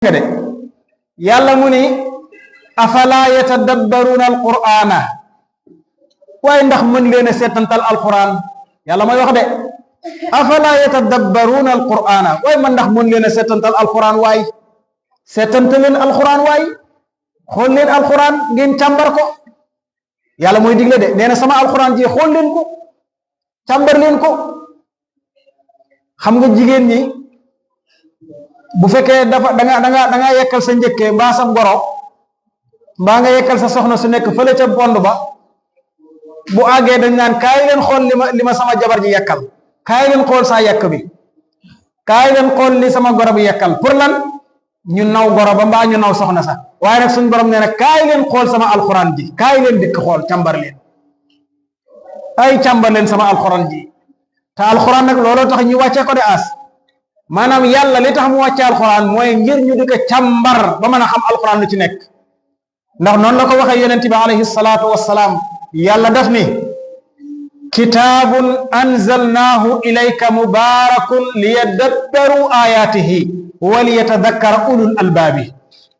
nga de yàlla mu ni afala yatadabbaruna alqur'ana waaye ndax mën leen a seetantal alquran yàlla mooy wax de afala yatadabbaruna alqur'ana waaye man ndax mën leen a seetantal alquran waay seetantal leen alquran waay xool leen alquran ngeen càmbar ko yàlla mooy digle de nee na sama alquran ji xool leen ko càmbar leen ko. xam nga jigéen ñi bu fekkee dafa da nga yekkal sa njëkkee mbaa sa goro mbaa nga yekkal sa soxna su nekk fële ca pond ba bu àggee dañ naan kaay leen xool li ma sama jabar ji yekkal kaay leen xool saa yekk bi kaay leen xool li sama goro bi yekkal pour lan ñu naw goro ba mbaa ñu naw soxna sax waaye nag suñ borom nee na kaay leen xool sama alxuraan ji kaay leen dikk xool càmbar leen ay càmbar leen sama alxuraan ji te alxuraan nag looloo tax ñu wàccee ko de as maanaam yàlla li tax mu wàccee alxuraan mooy ngir ñu di ko càmbar ba mën a xam alxuraan lu ci nekk ndax noonu la ko waxee yonent bi alayhi salaatu wassalaam yàlla daf ni kitaabun anzalnaahu ilayka mubaarakun liyadabbaru ayaatihi wa liyatadakkara ulul albaabi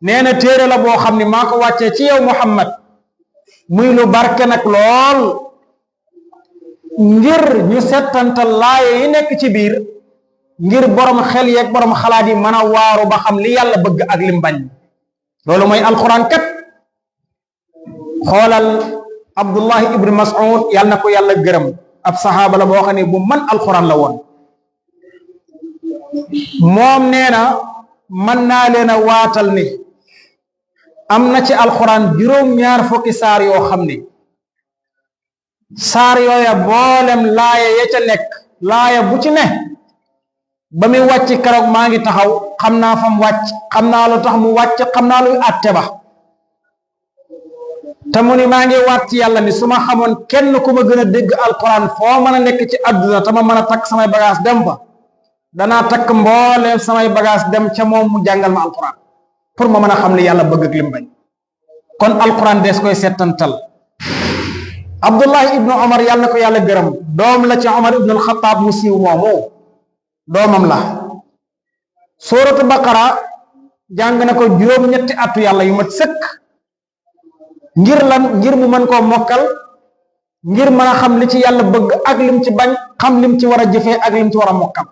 nee na téere la boo xam ne maa ko wàccee ci yow Muhammad muy lu barke nag lool ngir ñu settantal laaye yi nekk ci biir ngir borom xel yeeg borom xalaat yi mën a waaru ba xam li yàlla bëgg ak lim bañ loolu mooy alquran kat xoolal Abdullahi ibn Mas'ud yàlla na ko yàlla gërëm ab saxaaba la boo xam ne bu man alquran la woon moom nee na mën naa leen a waatal ni am na ci alquran juróom-ñaar fukki saar yoo xam ne saar yooya boolem laaya ya ca nekk laaya bu ci ne ba muy wàcc keroog maa ngi taxaw xam naa fam wàcc xam naa lu tax mu wàcc xam naa luy àtte ba te mu ni maa ngi waat ci yàlla ni su ma xamoon kenn ku ma gën a dégg alquran foo mën a nekk ci àdduna te ma mën a takk samay bagage dem fa danaa takk mbooleem samay bagage dem ca moom mu jàngal ma alquran pour ma mën a xam li yàlla bëgg ak lim bañ kon alquran dees koy settantal Abdullahi ibnu Omar yàlla na ko yàlla gërëm doom la ci Omar ibnu alxataab mu siiw moomu doomam la suuratu baqara jàng na ko juróom-ñetti atu yàlla yu mat sëkk ngir lan ngir mu mën koo mokkal ngir mën a xam li ci yàlla bëgg ak lim ci bañ xam lim ci war a jëfee ak lim ci war a mokkal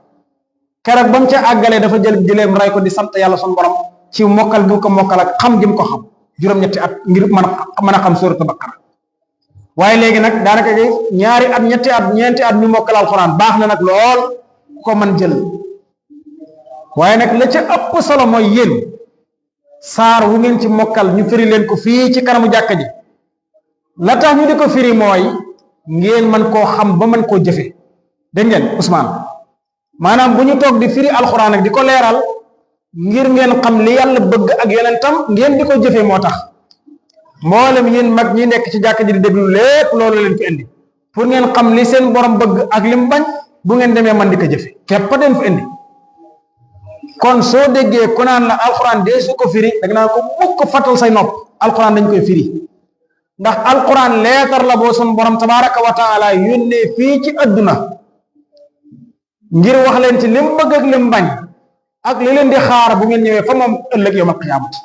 keroog ba mu ca àggalee dafa jël jëleem ray ko di sant yàlla sun borom ci mokkal gi ko mokkal ak xam gi mu ko xam juróom-ñetti at ngir mën a xam suuratu baqara waaye léegi nag daanaka ñaari at ñetti at ñeenti at ñu mokkal alxuraan baax na nag lool ko man jël waaye nag la ca ëpp solo mooy yéen saar wu ngeen ci mokkal ñu firi leen ko fii ci kanamu jàkka ji la tax ñu di ko firi mooy ngeen man koo xam ba man koo jëfe dégg ngeen Ousmane maanaam bu ñu toog di firi alxuraan ak di ko leeral ngir ngeen xam li yàlla bëgg ak yonentam ngeen di ko jëfe moo tax mboolem yéen mag ñi nekk ci jàkka ji di déglu lépp loolu leen fi indi pour ngeen xam li seen borom bëgg ak lim bañ bu ngeen demee man di ko jëfe képp den fi indi kon soo déggee ku naan la alquran dee su ko firi da nga naan ko mukk fatal say nopp alquran dañ koy firi ndax alquran leetar la boo sun borom tabaraka wa taala yónnee fii ci adduna ngir wax leen ci lim bëgg ak lim bañ ak li leen di xaar bu ngeen ñëwee fa moom ëllëg yawmal qiyaamati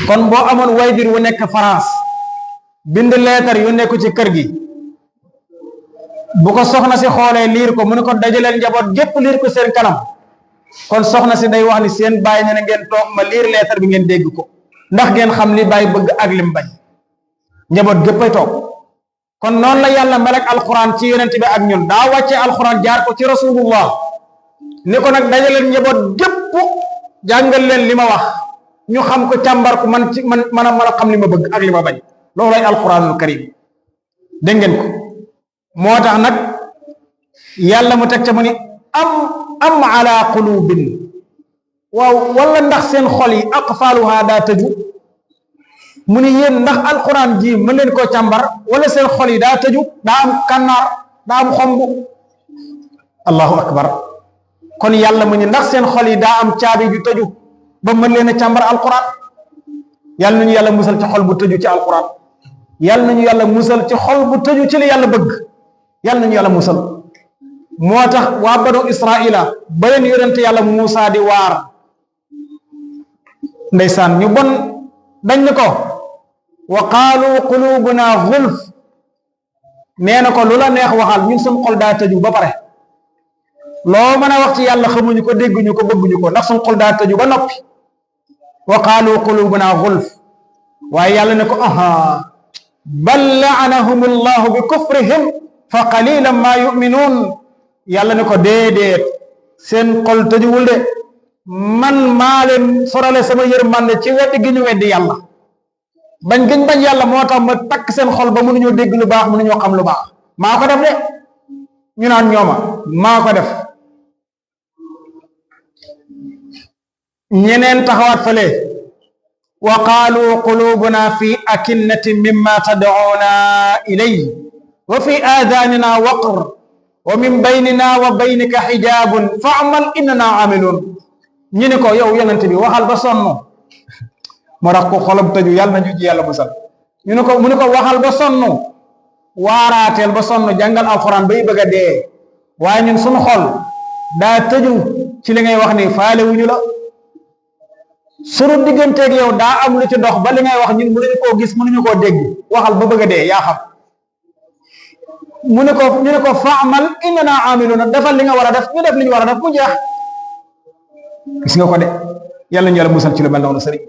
kon boo amoon wayjur wu nekk France bind leetar yónnee ko ci kër gi bu ko soxna si xoolee liir ko mu ne ko dajaleel njaboot gépp liir ko seen kanam kon soxna si day wax ni seen bàyyi ne na ngeen toog ma liir leetar bi ngeen dégg ko ndax ngeen xam li bàyyi bëgg ak lim bañ njaboot géppay toog kon noonu la yàlla melek alquran ci yonent bi ak ñun daa wàccee alquran jaar ko ci rasulullah ni ko nag dajaleel njaboot gépp jàngal leen li ma wax ñu xam ko càmbar ko man ci man a xam li ma bëgg ak li ma bañ loolu lay alquranul karim dégg ngeen ko moo tax nag yàlla mu teg ca mu ni am ala qulubin waaw wala ndax seen xol yi aqfaaluha daa tëju mu ni yéen ndax alquran ji mën leen koo càmbar wala seen xol yi daa tëju daa am kànnaar daa am xomb allahu akbar kon yàlla mu ni ndax seen xol yi daa am caabi ju tëju ba mën leen a càmbar alquran yàlla nañu yàlla musal ci xol bu tëju ci alquran yàlla nañu yàlla musal ci xol bu tëju ci li yàlla bëgg yàlla nañu yàlla musal moo tax waa banu israila ba leen yonent yàlla Muusa di waar ndeysaan ñu bon dañ ne ko wa qaalu qulubuna gulf nee na ko lu la neex waxal ñun suñ xol daa tëju ba pare loo mën a wax ci yàlla xamuñu ko dégguñu ko bëgguñu ko ndax suñ xol daa tëju ba noppi wa qaalu qulubuna gulf waaye yàlla ne ko aha bal la'anahum allahu bi kufrihim fa qalilan ma yu'minun yàlla ne ko déedéet seen xol tëjuwul de man maa leen sorale sama yërmande ci weddi gi ñu weddi yàlla bañ gëñ bañ yàlla moo tax ma takk seen xol ba mënuñoo dégg lu baax mënuñoo xam lu baax maa ko def de ñu naan ñooma maa ko def ñeneen taxawaat fale wa qaalu qulubuna fi akinnatin mimma tad'una ilayhi wa fi aadanina waqr wa min baynina wa baynika xijaabun fa'mal innana aamilun ñu ne ko yow yonent bi waxal ba sonn moo tax ko xolam tëju yàlla na ñu ci yàlla musal ñu ne ko mu ne ko waxal ba sonn waaraateel ba sonn jàngal alquran bay bëgg a dee waaye ñun suñu xol daa tëju ci li ngay wax ni faale wuñu la sunu digganteeg yow daa am lu ci dox ba li ngay wax ñun mënuñu koo gis mënuñu koo dégg waxal ba bëgg a dee yaa xam mu ne ko ñu ne ko fa'mal innana aamiluna defal li nga war a def ñu def li ñu war a def mu jeex gis nga ko de yàlla ñu yàlla musal ci lu mel noonu sëriñ